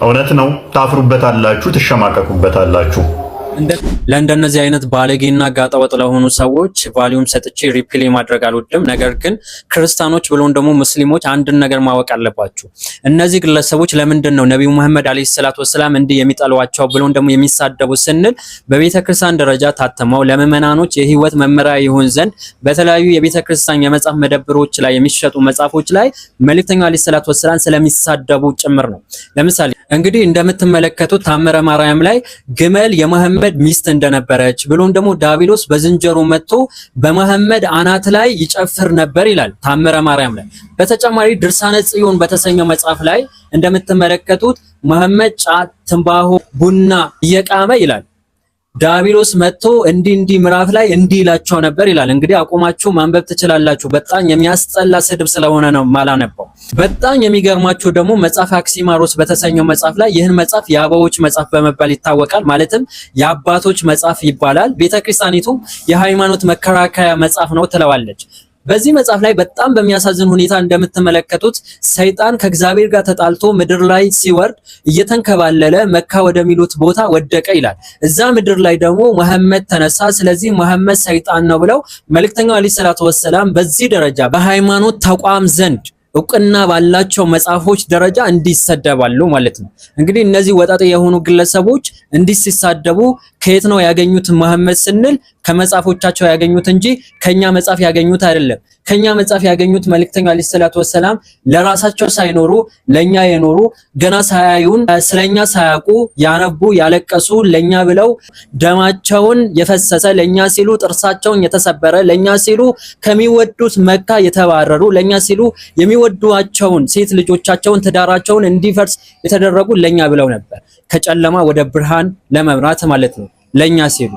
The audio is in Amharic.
እውነት ነው። ታፍሩበታላችሁ፣ ትሸማቀቁበታላችሁ። ለእንደነዚህ አይነት ባለጌና ጋጠወጥ ለሆኑ ሰዎች volume ሰጥቼ reply ማድረግ አልወድም። ነገር ግን ክርስቲያኖች ብሎም ደግሞ ሙስሊሞች አንድን ነገር ማወቅ አለባችሁ። እነዚህ ግለሰቦች ለምንድን ነው ነቢዩ መሐመድ አለይሂ ሰላቱ ወሰላም እንዲህ የሚጠሏቸው ብሎም ደግሞ የሚሳደቡ ስንል፣ በቤተ ክርስቲያን ደረጃ ታትመው ለምዕመናኖች የህይወት መመሪያ ይሆን ዘንድ በተለያዩ የቤተ ክርስቲያን የመጽሐፍ መደብሮች ላይ የሚሸጡ መጽሐፎች ላይ መልእክተኛው አለይሂ ሰላቱ ወሰላም ስለሚሳደቡ ጭምር ነው። ለምሳሌ እንግዲህ እንደምትመለከቱት ታምረ ማርያም ላይ ግመል የመሐመድ ሚስት እንደነበረች፣ ብሎም ደግሞ ዳቢሎስ በዝንጀሮ መጥቶ በመሐመድ አናት ላይ ይጨፍር ነበር ይላል ታምረ ማርያም ላይ። በተጨማሪ ድርሳነ ጽዮን በተሰኘው መጽሐፍ ላይ እንደምትመለከቱት መሐመድ ጫት፣ ትንባሆ፣ ቡና እየቃመ ይላል፣ ዳቢሎስ መጥቶ እንዲህ እንዲህ ምዕራፍ ላይ እንዲህ ይላቸው ነበር ይላል። እንግዲህ አቁማችሁ ማንበብ ትችላላችሁ። በጣም የሚያስጠላ ስድብ ስለሆነ ነው ማላነባው። በጣም የሚገርማችሁ ደግሞ መጽሐፍ አክሲማሮስ በተሰኘው መጽሐፍ ላይ፣ ይህን መጽሐፍ የአበዎች መጽሐፍ በመባል ይታወቃል። ማለትም የአባቶች መጽሐፍ ይባላል። ቤተክርስቲያኒቱ የሃይማኖት መከራከያ መጽሐፍ ነው ትለዋለች። በዚህ መጽሐፍ ላይ በጣም በሚያሳዝን ሁኔታ እንደምትመለከቱት ሰይጣን ከእግዚአብሔር ጋር ተጣልቶ ምድር ላይ ሲወርድ እየተንከባለለ መካ ወደሚሉት ቦታ ወደቀ ይላል። እዛ ምድር ላይ ደግሞ መሐመድ ተነሳ። ስለዚህ መሐመድ ሰይጣን ነው ብለው መልእክተኛው አለይሂ ሰላቱ ወሰላም በዚህ ደረጃ በሃይማኖት ተቋም ዘንድ እውቅና ባላቸው መጽሐፎች ደረጃ እንዲሰደባሉ ማለት ነው። እንግዲህ እነዚህ ወጣጤ የሆኑ ግለሰቦች እንዲህ ሲሳደቡ ከየት ነው ያገኙት መሐመድ ስንል ከመጽሐፎቻቸው ያገኙት እንጂ ከኛ መጽሐፍ ያገኙት አይደለም። ከኛ መጽሐፍ ያገኙት መልእክተኛው አለይሂ ሰላቱ ወሰላም ለራሳቸው ሳይኖሩ ለኛ የኖሩ፣ ገና ሳያዩን፣ ስለኛ ሳያውቁ ያነቡ፣ ያለቀሱ፣ ለኛ ብለው ደማቸውን የፈሰሰ፣ ለኛ ሲሉ ጥርሳቸውን የተሰበረ፣ ለኛ ሲሉ ከሚወዱት መካ የተባረሩ፣ ለኛ ሲሉ የሚወዷቸውን ሴት ልጆቻቸውን ትዳራቸውን እንዲፈርስ የተደረጉ ለኛ ብለው ነበር። ከጨለማ ወደ ብርሃን ለመምራት ማለት ነው ለኛ ሲሉ።